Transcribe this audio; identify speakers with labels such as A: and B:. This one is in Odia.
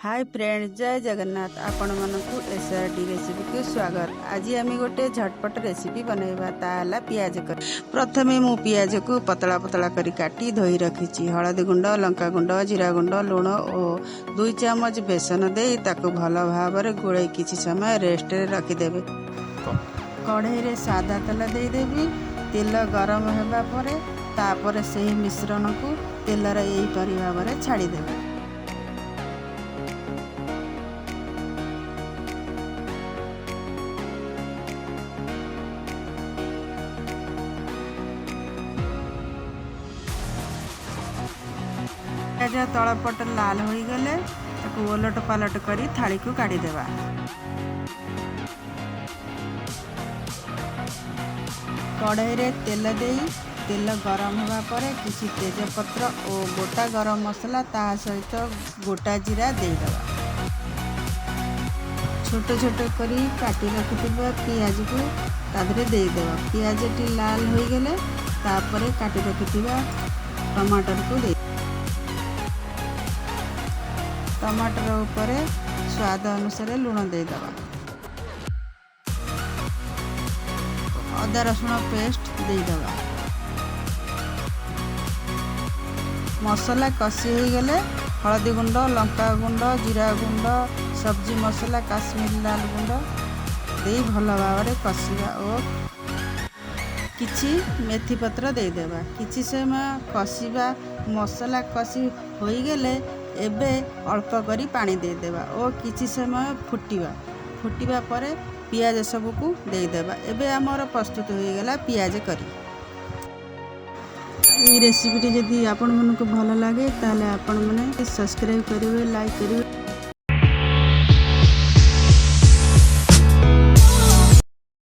A: ହାଇ ଫ୍ରେଣ୍ଡ, ଜୟ ଜଗନ୍ନାଥ। ଆପଣମାନଙ୍କୁ ଏସ୍ ଆର୍ ଡି ରେସିପିକୁ ସ୍ୱାଗତ। ଆଜି ଆମେ ଗୋଟେ ଝଟପଟ ରେସିପି ବନେଇବା, ତା ହେଲା ପିଆଜ କରି। ପ୍ରଥମେ ମୁଁ ପିଆଜକୁ ପତଳା ପତଳା କରି କାଟି ଧୋଇ ରଖିଛି। ହଳଦୀ ଗୁଣ୍ଡ, ଲଙ୍କା ଗୁଣ୍ଡ, ଜିରା ଗୁଣ୍ଡ, ଲୁଣ ଓ 2 ଚାମଚ ବେସନ ଦେଇ ତାକୁ ଭଲ ଭାବରେ ଗୋଳେଇ କିଛି ସମୟ ରେଷ୍ଟରେ ରଖିଦେବେ। କଢ଼େଇରେ ସାଦା ତେଲ ଦେଇଦେବି। ତେଲ ଗରମ ହେବା ପରେ ତାପରେ ସେହି ମିଶ୍ରଣକୁ ତେଲରେ ଏହିପରି ଭାବରେ ଛାଡ଼ିଦେବେ। ପିଆଜ ତଳପଟ ଲାଲ ହୋଇଗଲେ ତାକୁ ଓଲଟ ପାଲଟ କରି ଥାଳିକୁ କାଢ଼ିଦେବା। କଢ଼େଇରେ ତେଲ ଦେଇ, ତେଲ ଗରମ ହେବା ପରେ କିଛି ତେଜପତ୍ର ଓ ଗୋଟା ଗରମ ମସଲା, ତାହା ସହିତ ଗୋଟା ଜିରା ଦେଇଦେବା। ଛୋଟ ଛୋଟ କରି କାଟି ରଖିଥିବା ପିଆଜକୁ ତା ଦେହରେ ଦେଇଦେବା। ପିଆଜଟି ଲାଲ ହୋଇଗଲେ ତାପରେ କାଟି ରଖିଥିବା ଟମାଟରକୁ ଦେଇ ଟମାଟର ଉପରେ ସ୍ୱାଦ ଅନୁସାରେ ଲୁଣ ଦେଇଦେବା। ଅଦା ରସୁଣ ପେଷ୍ଟ ଦେଇଦେବା। ମସଲା କଷି ହୋଇଗଲେ ହଳଦୀ ଗୁଣ୍ଡ, ଲଙ୍କା ଗୁଣ୍ଡ, ଜିରା ଗୁଣ୍ଡ, ସବଜି ମସଲା, କାଶ୍ମୀର ଲାଲ ଗୁଣ୍ଡ ଦେଇ ଭଲ ଭାବରେ କଷିବା ଓ କିଛି ମେଥି ପତ୍ର ଦେଇଦେବା। କିଛି ସମୟ କଷିବା। ମସଲା କଷି ହୋଇଗଲେ ଏବେ ଅଳ୍ପ କରି ପାଣି ଦେଇଦେବା ଓ କିଛି ସମୟ ଫୁଟିବା। ଫୁଟିବା ପରେ ପିଆଜ ସବୁକୁ ଦେଇଦେବା। ଏବେ ଆମର ପ୍ରସ୍ତୁତ ହୋଇଗଲା ପିଆଜ କରି। ଏଇ ରେସିପିଟି ଯଦି ଆପଣମାନଙ୍କୁ ଭଲ ଲାଗେ, ତାହେଲେ ଆପଣମାନେ ସବସ୍କ୍ରାଇବ୍ କରିବେ, ଲାଇକ୍ କରିବେ।